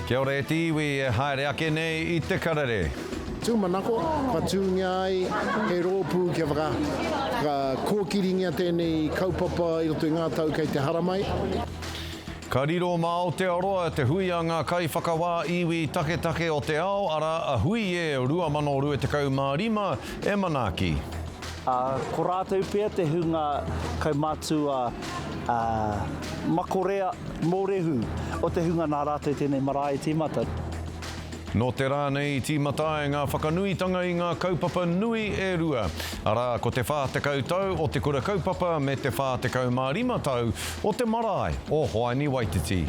Kia ora e te iwi e haere ake nei i te karere. Tūmanako, whakatūngia ai he rōpū kia whakakōkiringia tēnei kaupapa i roto i ngā tau kei te haramai. Ka riro mā Aotearoa te hui a ngā kaiwhakawā iwi taketake o te ao, arā, a Hui E 2025 e manaaki. Ā, ko rātou pea te hunga kaumātua makorea mōrehu o te hunga nā rātou tēnei marae i tīmata. Nō te rā nei i tīmata ai ngā whakanuitanga i ngā kaupapa nui e rua, arā, ko te 40 tau o Te Kura Kaupapa me te 45 tau o te marae o Hoani Waititi.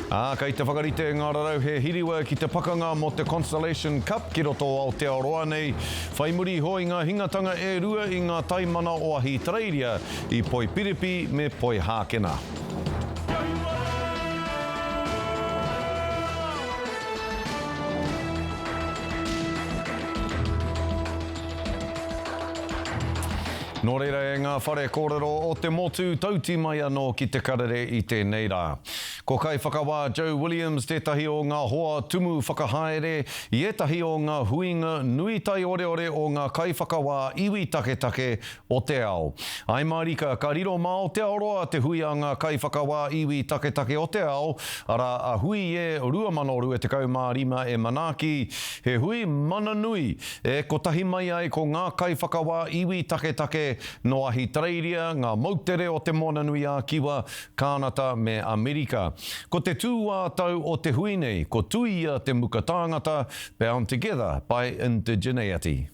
Ā, kei te whakarite ngā rarauhe hiriwa ki te pakanga mō te Constellation Cup ki roto o Aotearoa nei, whai muri iho i ngā hingatanga e rua i ngā taimana o Ahitereiria i Poipiripi me Poihākena. Nō reira e ngā whare kōrero o te motu, tauti mai anō ki te karere i tēnei rā. Ko Kaiwhakawā Joe Williams tētahi o ngā hoa tumu whakahaere i ētahi o ngā huinga nui taioreore o ngā kaiwhakawā iwi taketake o te ao. Āe mārika, ka riro mā Aotearoa te hui a ngā kaiwhakawā iwi taketake o te ao, arā a Hui E 2025 e manaaki, he hui mana nui e kotahi mai ai ko ngā kaiwhakawā iwi taketake nō Ahitereiria, ngā moutere o Te Moananui-a-Kiwa, Kānata me Amerika. Ko te tū-ā-tau o te hui nei, ko Tuia te Muka Tāngata, Bound Together by Indigeneity.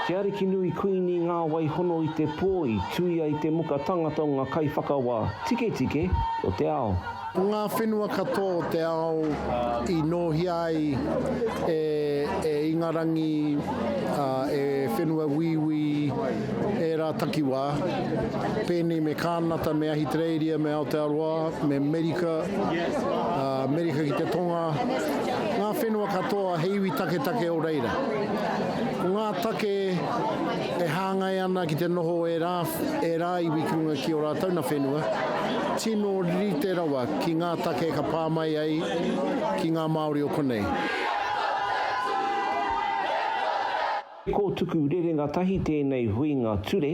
Te Arikinui Kuini Ngā Wai Hono i te Pō i tuia i te muka tangata o ngā kaiwhakawā tiketike o te ao. Ko ngā whenua katoa o te ao i nōhia ai e Ingarangi, e whenua Wīwī, ērā takiwā, pēnei me Kānata, me Ahitereiria, me Aotearoa, me Amerika, Amerika ki te Tonga, ngā whenua katoa he iwi taketake o reira. Ko ngā take e hāngai ana ki te noho ērā, ērā iwi ki runga ki ō rātou na whenua, tino rite rawa ki ngā take ka pā mai ai ki ngā Māori o konei. He kōtuku rerenga tahi tēnei huinga ture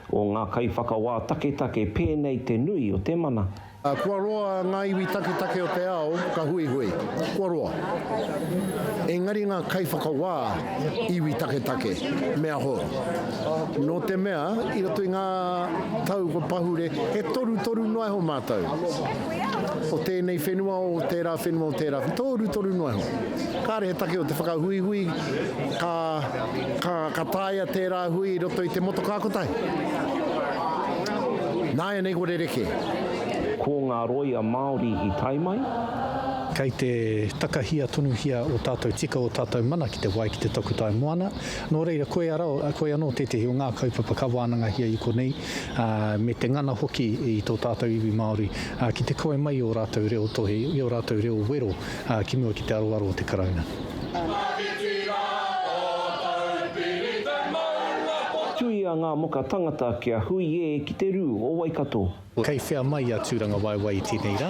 o ngā kaiwhakawā taketake pēnei te nui o te mana. Kua roa ngā iwi taketake o te ao ka huihui. Kua roa. Engari ngā kaiwhakawā iwi taketake, mea hou. Nō te mea, i roto i ngā tau kua pahure, he torutoru noa iho mātou. O tēnei whenua, o tērā whenua, o tērā whenua. Torutoru noa iho. Kāre he take o te whakahuihui, ka, ka, ka taea tērā hui i roto i te motokā kotahi. Nāianei kua rerekē. Ko ngā rōia Māori i tae mai. Kei te takahia tonuhia o tātou tika, o tātou mana ki te wai, ki te takutai moana. Nō reira, koe ara, koe anō tētehi o ngā kaupapa ka wānangahia i konei, ā, me te ngana hoki i tō tātou iwi Māori, ā, ki te kawe mai i ō rātou reo tohe, i ō rātou reo wero, ā, ki mua ki te aroaro o te Karauna. Tuia ngā moka tangata kia hui e ki te rū o Waikato. Kei whea mai a Tūrangawaewae i tēnei rā?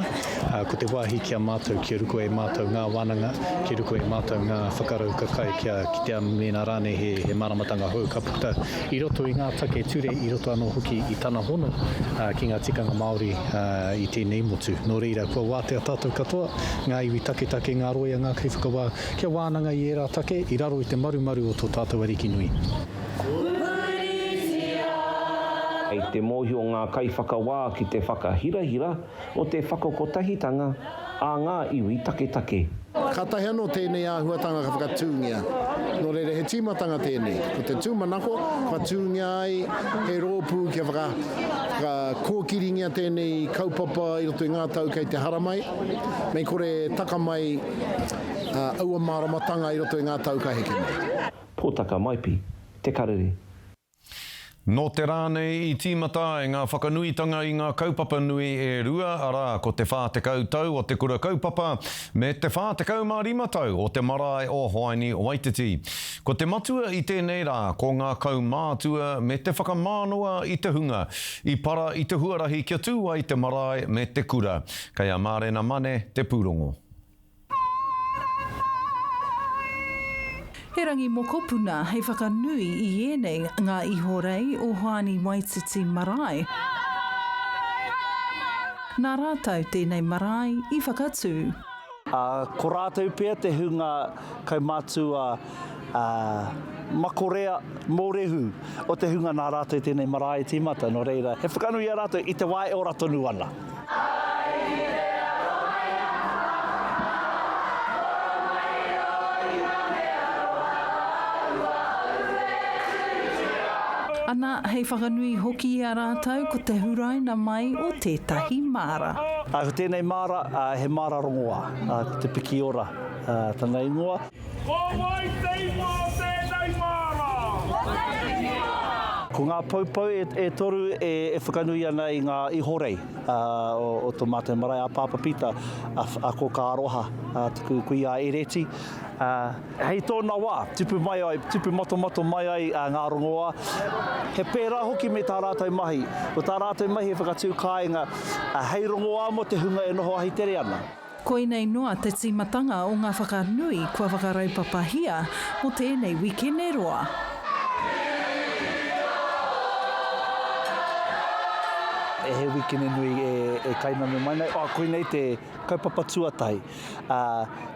Ā, ko te wāhi ki a mātou kia rukua e mātou ngā wānanga, kia rukua e mātou ngā whakarauka kai kia kitea mēnā rānei he, he māramatanga hou ka puta i roto i ngā take ture, i roto anō hoki i tana hono, ā, ki ngā tikanga Māori, ā, i tēnei motu. Nō reira, kua wātea tātou katoa, ngā iwi taketake, ngā rōia, ngā kaiwhakawā, kia wānanga i ērā take i raro i te marumaru o tō tātou Ariki nui. Kei te mōhio ngā kaiwhakawā ki te whakahirahira o te whakakotahitanga a ngā iwi taketake. Kātahi anō tēnei āhuatanga ka whakatūngia. Nō reira, he tīmatanga tēnei. Ko te tūmanako, whakatūngia ai he rōpū kia whakakōkiringia tēnei kaupapa i roto i ngā tau kei te haramai, mei kore e taka mai aua māramatanga i roto i ngā tau ka heke mai. Pōtaka Maipi, Te Karere. Nō te rā nei i tīmata ai ngā whakanuitanga i ngā kaupapa nui e rua, arā, ko te 40 tau o te kura kaupapa me te 45 tau o te marae o Hoani Waititi. Ko te matua i tēnei rā ko ngā kaumātua me te whakamānawa i te hunga i para i te huarahi kia tū ai te marae me te kura. Kei a Mārena Mane te pūrongo. He rangi mokopuna hei whakanui i ēnei ngā ihorei o Hoani Waititi Marae. Nā rātou tēnei marae i whakatū. Ā, ko rātou pea te hunga kaumātua makorea mōrehu o te hunga nā rātou tēnei marae i tīmata, nō reira, he whakanui i a rātou i te wā e ora tonu ana. Ana, hei whakanui hoki i a rātou ko te huraina mai o tētahi māra. Ko tēnei māra, he māra rongoā, ko te Pikiora tana ingoa. Ko wai te ingoa o tēnei māra? Ko Te Pikiora! Ko ngā poupou e toru e whakanui ana i ngā ihorei o tō mātou marae a Pāpā Pita, a Kōkā Aroha, a taku kuia a Ereti. Hei tōna wā, tupu mai ai, tupu matomato mai ai ngā rongoā. He pērā hoki me tā rātou mahi. Ko tā rātou mahi he whakatū kāinga hei rongoā mō te hunga e noho ahitere ana. Koinei noa te tīmatanga o ngā whakanui kua whakaraupapahia mō tēnei wikene roa. He wikene nui e kainamu mai nei. Oh, koinei te kaupapa tuatahi.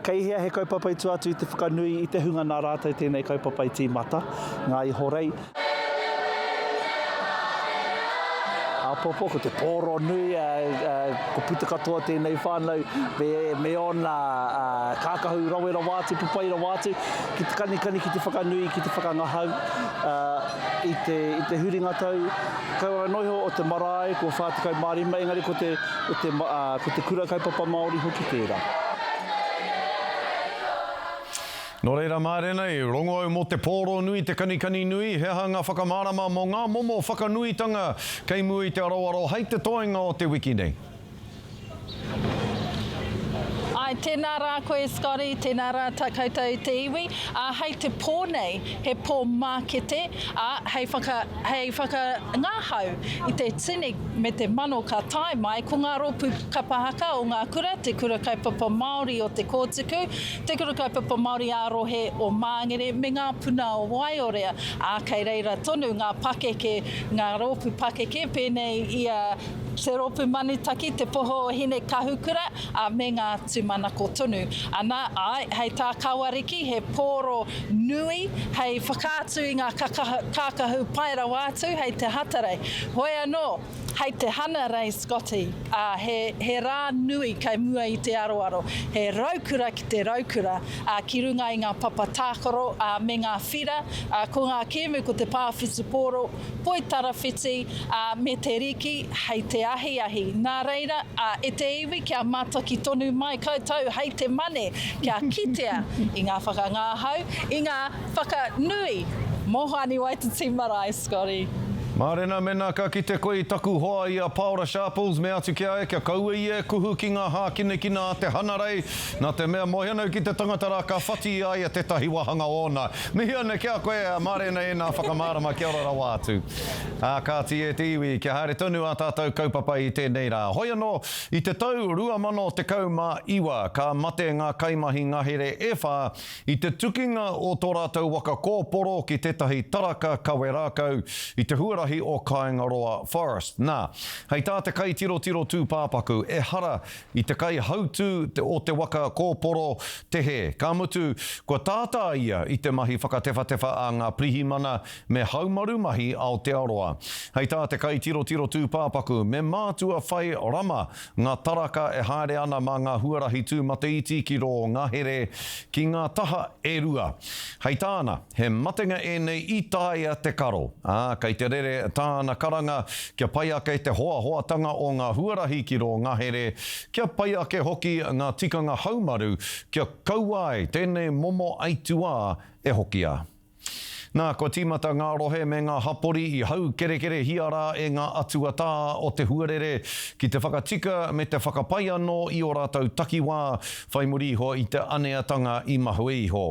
Kei hea he kaupapa i tua atu i te whakanui i te hunga nā rātou tēnei kaupapa i tīmata, ngā ihorei. Āpōpō, ko te pōro nui, ko puta katoa tēnei whānau me ōna kākahu rawe rawa atu, papai rawa atu, ki te kanikani, ki te whakanui, ki te whakangahau i te huringa tau. Kaua noa iho o te marae, kua 45, engari ko te, ko te kura kaupapa Māori hoki tērā. Nō reira, mārena i rongo au mō te pōro nui, te kanikani nui, he aha ngā whakamārama mō ngā momo whakanuitanga kei mua i te aroaro hei te toenga o te wiki nei? Āe, tēnā rā koe Scotty, tēnā rā tā koutou te iwi. Ā, hei te pō nei, he pō mākete, ā, hei whaka, hei whakangahau i te tini me te mano ka tae mai, ko ngā rōpū kapa haka o ngā kura, Te Kura Kaupapa Māori o Te Kōtuku, Te Kura Kaupapa Māori ā-Rohe o Māngere me Ngā Puna o Waiorea, ā, kei reira tonu ngā pakeke, ngā rōpū pakeke pēnei i a Te Rōpū Manutaki, Te Poho o Hine Kahukura, ā, me ngā tūmanako tonu. Ana, āe, hei tā Kawariki, he pōro nui hei whakaatu i ngā kākahu pai rawa atu hei te Hatarei. Hoi anō, Hei te Hanarei Scotty, ā, he, he rā nui kei mua i te aroaro. He raukura ki te raukura, ā, ki runga i ngā papa tākaro, ā, me ngā whira, ā, ko ngā kēmu ko te pā whutupōro, poitarawhiti, ā, me te riki hei te ahiahi. Nā reira, ā, e te iwi kia mātaki tonu mai koutou hei te Mane, kia kitea i ngā whakangāhau, i ngā whakanui mō Hoani Waititi Marae, Scotty. Mārena, Mēnā ka kite koe i taku hoa i a Paora Sharples, me atu ki a ia kia kaua ia e kuhu ki ngā hākinakina a te Hanarei, nā te mea moe ana au ki te tangata rā ka whati i a ia tētahi wāhanga ōna. Mihi ana ki a koe, Mārena, ēnā whakamārama, kia ora rawa atu. Ā, kāti e te iwi, kia haere tonu ā tātou kaupapa i tēnei rā. Hoi anō, i te tau 2019, ka mate ngā kaimahi ngahere e whā I te tukinga o tō rātou waka kōporo ki tētahi taraka kawe rākau i te huarahi o Kāingaroa Forest. Nā, hei tā te kaitirotiro tūpāpaku, ehara i te kaihautū o te waka kōporo te hē, ka mutu, kua tātā ia i te mahi whakatewhatewha a ngā pirihimana me Haumaru Mahi Aotearoa. Hei tā te kaitirotiro tūpāpaku, me mātua whai rama Ngā taraka e haere ana mā ngā huarahi tūmataiti ki rō ngahere, ki ngā taha e rua. Hei tāna, he matenga ēnei i taea te karo, ā, kei te rere tāna karanga kia pai ake te hoahoatanga o ngā huarahi ki rō ngahere, kia pai ake hoki ngā tikanga haumaru kia kaua ai tēnei momo aituā e hokia. Nā, kua tīmata ngā rohe me ngā hapori i haukerekerehia rā e ngā atua tā o te huarere ki te whakatika me te whakapai anō i ō rātou takiwā whai muri iho i te aneatanga i mahue iho.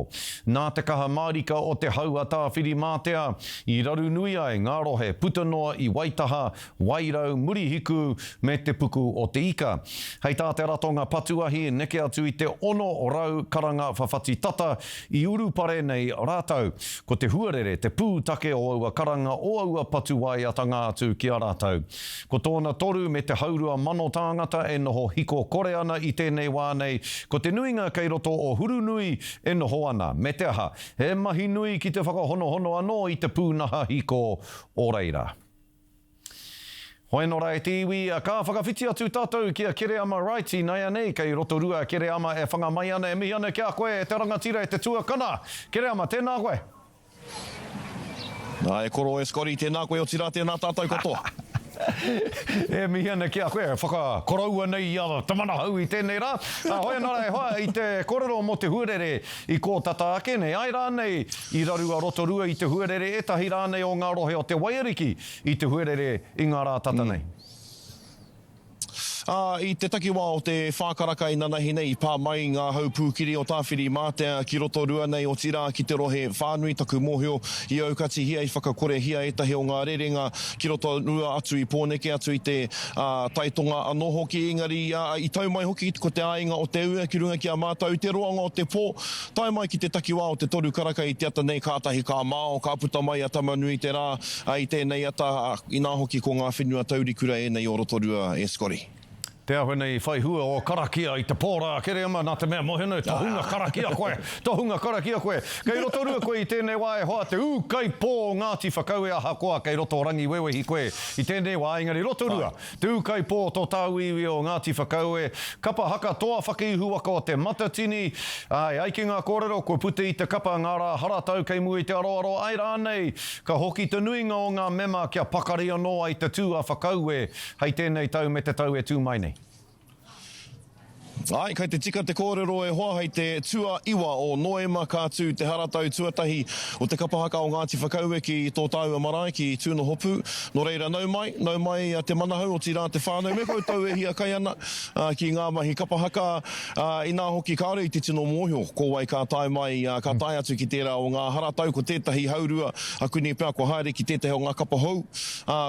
Nā te kaha mārika o te hau a Tāwhirimātea i raru nui ai ngā rohe puta noa i Waitaha, Wairau, Murihiku me Te Puku o te Ika. Hei tā te ratonga patu ahi, neke atu i te 600 karanga whawhati tata i urupare nei rātou. Ko te huarere te pūtake o aua karanga o aua patu waeatanga atu ki a rātou. Ko tōna toru me te haurua mano tāngata e noho hiko kore ana i tēnei wā nei, ko te nuinga kei roto o Hurunui e noho ana. Me te aha, he mahi nui ki te whakahonohono anō i te pūnaha hiko o reira. Hoi no ra e te iwi, ka whakawhiti atu tatou ki a Kereama Wright inaianei, kei Rotorua a Kereama e whanga mai ana, e mihi ana ki a koe e te rangatira e te tuakana. Kereama, tēnā koe. Nā, e koro e Scotty, tēnā koe otirā tēnā tātou katoa. E mihi ana ki a koe, e whakakoroua nei i a Te Manahau i tēnei rā. Hoi anō rā e hoa, i te kōrero mō te huarere i kō tata ake nei, āe rānei i raru a Rotorua i te huarere, ētahi rānei o ngā rohe o te Waiariki i te huarere i ngā rā tata nei. Ā, i te takiwā o te whā karaka i nanahi nei i pā mai ngā hau pūkiri o Tāwhirimātea ki Rotorua nei, otirā ki te rohe whānui taku mōhio i aukatihia, i whakakorehia ētahi o ngā rerenga ki Rotorua atu i Pōneke atu i te tai tonga anō hoki, engari i tau mai hoki ko te āinga o te ua ki runga ki a mātou i te roanga o te pō, tae mai ki te takiwā o te toru karaka i te ata nei kātahi ka mao, ka puta mai a Tamanuiterā. Ā, i tēnei ata, inā hoki ko ngā whenua taurikura ēnei o Rotorua e Scotty. Te āhua nei i whai hua o karakia i te pō rā, Kereama, nā te mea mōhio nei, tohunga karakia koe, tohunga karakia koe. Kei Rotorua koe i tēnei wā e hoa, te ūkaipō o Ngāti Whakaue ahakoa kei roto Rangiwewehi koe i tēnei wā, engari Rotorua, Te ūkaipō o tō tāuiui o Ngāti Whakaue, kapa haka toa whakaihuwaka o Te Matatini, ā, e ai ki ngā kōrero, kua puta i te kapa ngā rā haratau kei mua i te aroaro, āe rānei, ka hoki te nuinga o ngā mema kia pakari anō ai te tū a Whakaue hei tēnei tau me te tau e tū mai nei. Āe, kei te tika te kōrero e hoa, hei te tuaiwa o Noema ka tū te haratau tuatahi o te kapa haka o Ngāti Whakaue ki tō tāua marae ki Tūnohopu. Nō reira, nau mai, nau mai te manahau, otirā te whānau me koutou e hiakai ana ki ngā mahi kapa haka, inā hoki kāore i te tino mōhio ko wai ka tae mai, ka tae atu ki tērā o ngā haratau, ko tētahi haurua akuni pea kua haere ki tētahi o ngā kapa hou,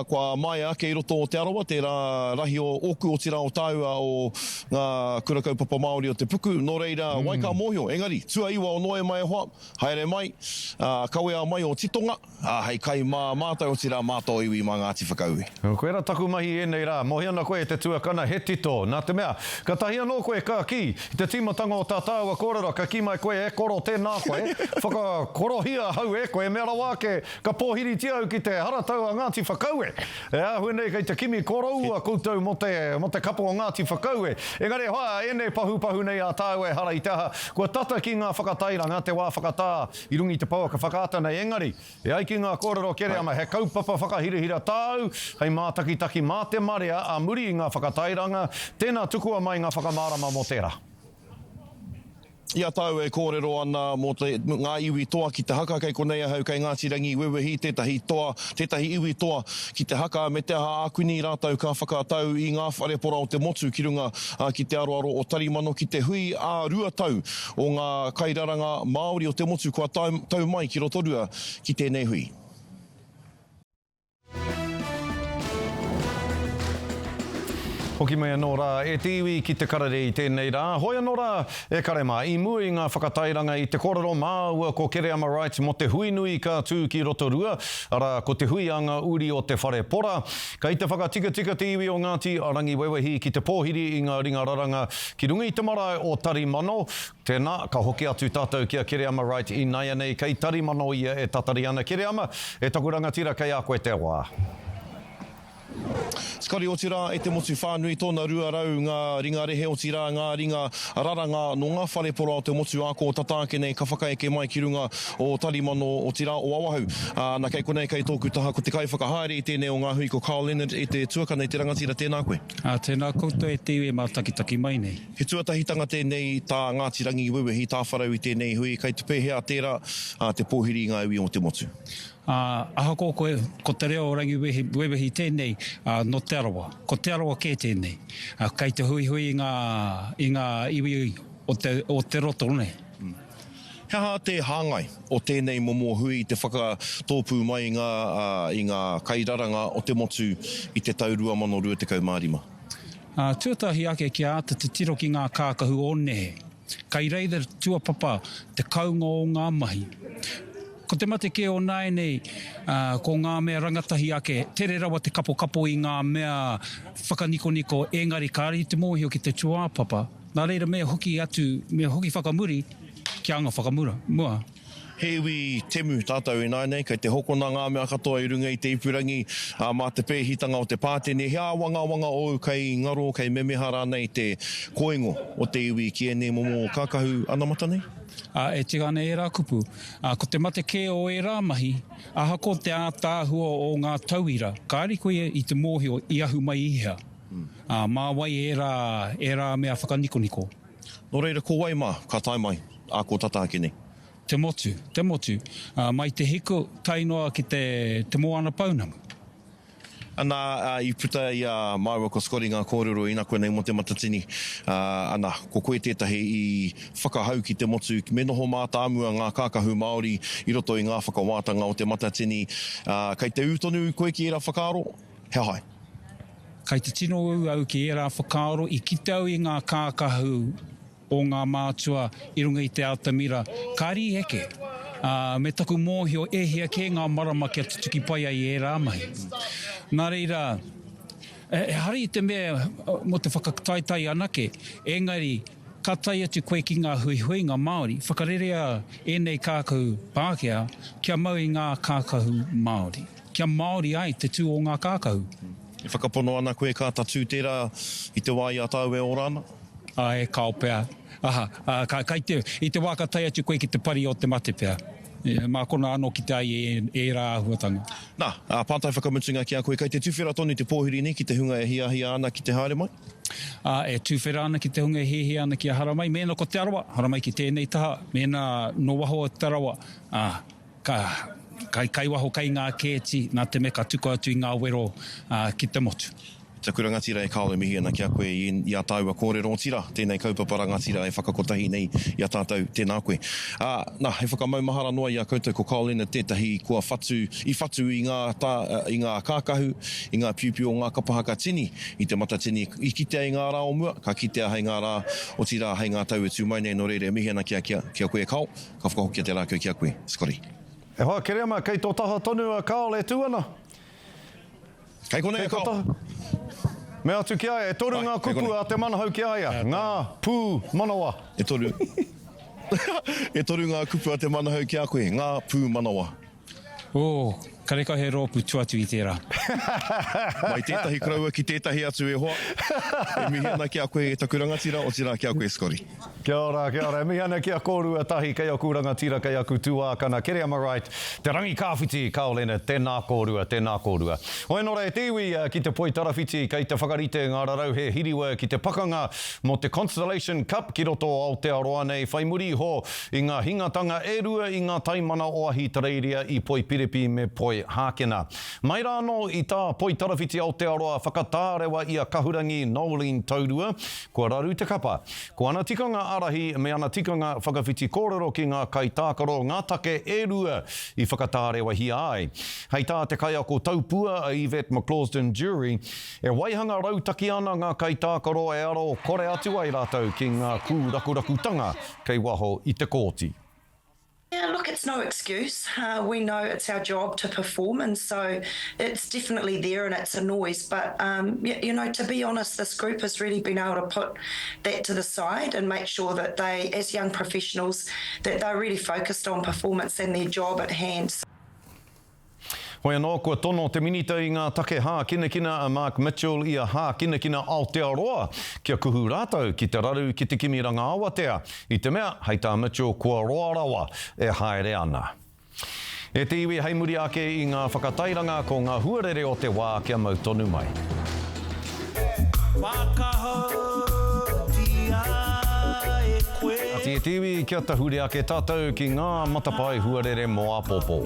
kua maea ake i roto o Te Arawa, tērā rahi o ōku, otirā o tāua o ngā kura kaupapa Māori o te puku, nō reira, wai ka mōhio, engari, tuaiwa o Noema e hoa, haere mai, ā, kawea mai ō titonga, ā, hei kai mā mātou, otirā mā tō iwi, mā Ngāti Whakaue. Koira taku mahi i ēnei rā, mōhio ana koe e te tuakana, he tito, nā te mea, katahi anō koe ka kī, i te tīmatanga o tā tāua kōrero, ka kī mai koe, e koro, tēnā koe, whakakorohia ahau e koe, mea rawa ake, Ka pōhiritia au ki te haratau a Ngāti Whakaue. E āhua nei kei te kimi koroua koutou mō te, mō te kapa o Ngāti Whakaue. Engari e hoa, ēnei pahupahu nei a tāua ehara i te aha. Kua tata ki ngā whakatairanga, te wā whakatā i runga i te pouaka whakaata nei. Engari, e ai ki ngā kōrero Kereama, he kaupapa whakahirahira tāu hei mātakitaki mā te marea ā muri i ngā whakatairanga. Tēnā tukua mai ngā whakamārama mō tērā. I a tāua e kōrero ana mō te, ngā iwi toa ki te haka, kei konei ahau, kei Ngāti Rangiwewehi tētahi toa, tētahi iwi toa ki te haka, me te aha ākuni rātou ka whakatau i ngā whare pora o te motu ki runga ki te aroaro o Tarimano ki te hui ā-rua tau o ngā kairaranga Māori o te motu kua tau mai ki Rotorua ki tēnei hui. Hoki mai anō rā e te iwi ki te karere i tēnei rā. Hoi anō rā e kare mā, i mua i ngā whakatairanga i te kōrero māua ko Kereama Wright mō te hui nui ka tū ki Rotorua, arā, ko te hui a ngā uri o te whare pora. Kei te whakatikatika te iwi o Ngāti Rangiwewehi ki te pōhiri i ngā ringa raranga ki runga i te marae o Tarimano, Tēnā, ka hoki atu tātou ki a Kereama Wright inaianei, kei Tarimano ia e tatari ana. Kereama, e taku rangatira, kei a koe te wā. Scotty, otirā e te motu whānui tōna 200 ngā ringa rehe, otirā ngā ringa raranga nō ngā whare pora o te motu ā kō tata ake nei ka whakaeke mai ki runga o Tarimano, otirā o Awahou. Ā, na kei konei kei tōku taha ko te kaiwhakahaere i tēnei o ngā hui ko Carl Leonard e te tuakana i te rangatira tēnā koe. Ā, tēnā koutou e te iwi e mātakitaki mai nei. He tuatahitanga tēnei tā Ngāti Rangiwewehi tāwharau i tēnei hui, kei te pēhea tērā, ā, te pōhiri i ngā iwi o te motu. Ā, ahakoa koe, ko te reo o Rangiwewehi tēnei, ā, nō Te Arawa. Ko Te Arawa kē tēnei. Ā, kei te huihui i ngā, i ngā iwi o te, o te roto nei. He aha te hāngai o tēnei momo hui te whakatōpū mai i ngā, ā, i ngā kairaranga o te motu i te tau 2025? Ā, tuatahi ake kia āta titiro ki ngā kākahu o nehe. Kai reira tuapapa te kounga o ngā mahi. Ko te mate kē o nāianei, ko ngā mea rangatahi ake, tere rawa te kapokapo i ngā mea whakanikoniko engari kāre i te mōhio ki te tūāpapa, nā reira me hoki atu, me hoki whakamuri kia anga whakamura, mua. He iwi temu tātou ināianei, kei te hokona ngā mea katoa i runga i te ipurangi, ā, mā te pēhitanga o te pātene, he āwangawanga ōu kei ngaro, kei memeha rānei te kōingo o te iwi ki ēnei momo kākahu anamata nei? Ā, e tika ana ērā kupu. Ā, ko te mate kē o ērā mahi, ahakoa te ātaahua o ngā tauira, kāre koe i te mōhio i ahu mai i hea, ā, mā wai ērā, ērā mea whakanikoniko. Nō reira, ko wai mā ka tae mai, ā, ko tata ake nei? Te motu, te motu, ā, mai te hiku tae noa ki te, te moana pounamu. Ana, ā, i puta i a māua ko Scotty ngā kōrero inakuanei mō Te Matatini, ā, ana, ko koe tētahi i whakahau ki te motu me noho mātāmua ngā kākahu Māori i roto i ngā whakawātanga o Te Matatini, ā, kei te ū tonu koe ki ērā whakaaro? He aha ai? Kei te tino ū au ki ērā whakaaro, i kite au i ngā kākahu o ngā mātua i runga i te atamira, kāre i eke, ā, me taku mōhio e hia kē ngā marama kia tutuki pai ai ērā mahi. Nā reira, ehara i te mea mō te whakataetae anake, engari ka tae atu koe ki ngā huihuinga Māori, whakarerea ēnei kākahu Pākehā kia mau i ngā kākahu Māori, kia Māori ai te tū o ngā kākahu. E whakapono ana koe ka tatū tērā i te wā i a tāu e ora ana? Āe, kao pea. Aha, ā, ka, kai te, i te wā ka tae atu koe ki te pari o te mate pea. Mā konā anō kite ai e, ērā āhuatanga. Nā, ā, pātai whakamutunga ki a koe, kei te tuwhera tonu te pōhiri nei ki te hunga e hiahia ana ki te haere mai? Ā, e tuwhera ana ki te hunga e hiahia ana kia haramai. Mēnā ko Te Arawa, haramai ki tēnei taha, mēnā nō waho o Te Arawa, ā, ka, kai, kai waho kai ngā kēti, nā te mea ka tuku atu i ngā wero, ā, ki te motu. Taku rangatira e Carl e mihi ana ki a koe i i a tāua kōrero otirā tēnei kaupapa rangatira e whakakotahi nei i a tātou tēnā koe. Ā, nā, hei whakamaumahara noa i a koutou ko Carl Leonard tētahi kua whatu, i whatu i ngā tā, i ngā kākahu, i ngā piupiu o ngā kapa haka tini, i te Matatini i kitea i ngā rā o mua, ka kitea hei ngā rā, otirā hei ngā tau e tū mai nei nō reira e mihi ana ki a, ki a, ki a koe e Carl, ka whakahokia te rākau ki a koe, Scotty. E hoa, Kereama, kei tō taha tonu a Carl e tū ana. Kei konei e Carl. Mea atu ki a ia, e toru ngā kupu a Te Manahau ki a ia, ngā pū manawa. E toru. E toru ngā kupu a Te Manahau ki a koe, ngā pū manawa. Oh, karekau he rōpū tu atu i tērā. Mai tētahi koroua ki tētahi atu e hoa. E mihi ana ki a koe e taku rangatira, otirā ki a koe Scotty. Kia ora, kia ora. E mihi ana ki a kōrua tahi, kei aku rangatira, kei aku tuākana, Kereama Wright, Te Rangikāwhiti, Carl Leonard, tēnā kōrua, tēnā kōrua. Hoi anō rā e te iwi, ki te Poitarawhiti, kei te whakarite ngā rarauhe hiriwa ki te pakanga mō te Constellation Cup ki roto o Aotearoa nei, whai muri iho i ngā hingatanga e rua i ngā taimana o Ahitereiria i Poipiripi me Poihākena. Mai rā anō i tā Poitarawhiti Aotearoa whakatārewa i a Kahurangi Noeline Taurua, kua raru te kapa. Ko ana tikanga ārahi me ana tikanga whakawhiti kōrero ki ngā kaitākaro ngā take e rua i whakatārewahia ai. Hei tā te kaiako taupua a Yvette McClausden-Durie, e waihanga rautaki ana ngā kaitākaro e aro kore atu ai rātou ki ngā kūrakurakutanga kei waho i te kōti. Yeah, look, it's no excuse. Uh, we know it's our job to perform, and so it's definitely there and it's a noise. But, um, you, you know, to be honest, this group has really been able to put that to the side and make sure that they, as young professionals, that they're really focused on performance and their job at hand. Hoi anō, kua tono te Minita i ngā take hākinakina a Mark Mitchell i a Hākinakina Aotearoa kia kuhu rātou ki te raru ki te kimi rangaawatea, i te mea, hei tā Mitchell, kua roa rawa e haere ana. E te iwi hei muri ake i ngā whakatairanga ko ngā huarere o te wā kia mau tonu mai. Whakahoutia e koe. Ati e te iwi kia tahuri ake tātou ki ngā matapae huarere mō āpōpō.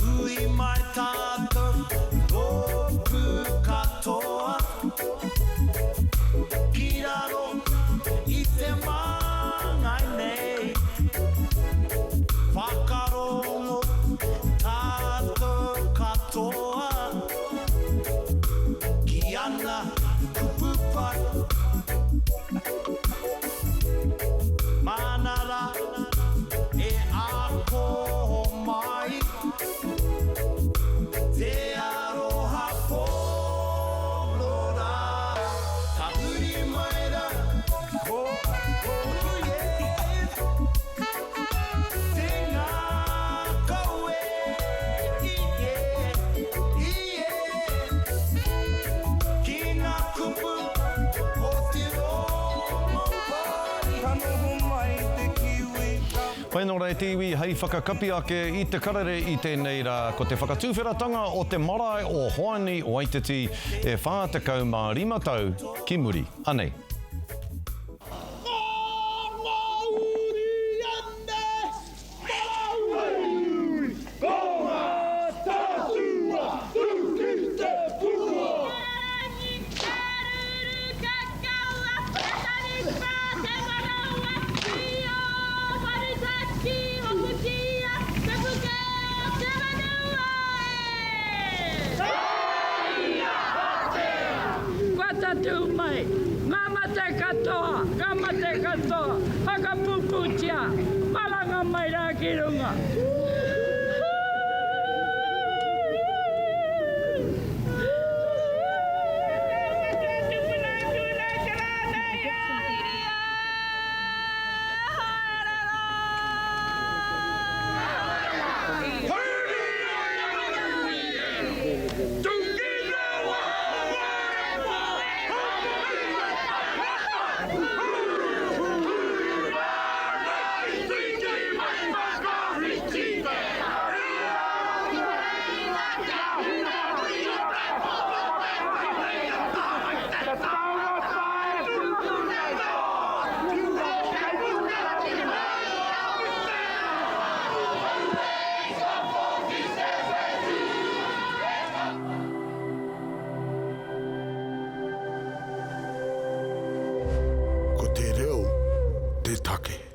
Hui mai tātou rōpū katoa Ki raro i te māngai nei Whakarongo tātou katoa Ki ana kupu pai Māna rā e ako mai Te aroha pono rā Ka huri mai rā ko Koru e Te ngākau e i e i e Ki ngā kupu o te rongopai Ka noho mai te kiwi ka. Whai nō rā te iwi hei whakakapi ake i te karere i tēnei rā, ko te whakatuwheratanga o te marae o Hoani Waititi e 45 tau ki muri. Anei. Kua tatū mai ngā mate katoa, ngā mate katoa, whakapūpūtia, maranga mai rā ki runga. Ko te reo te take.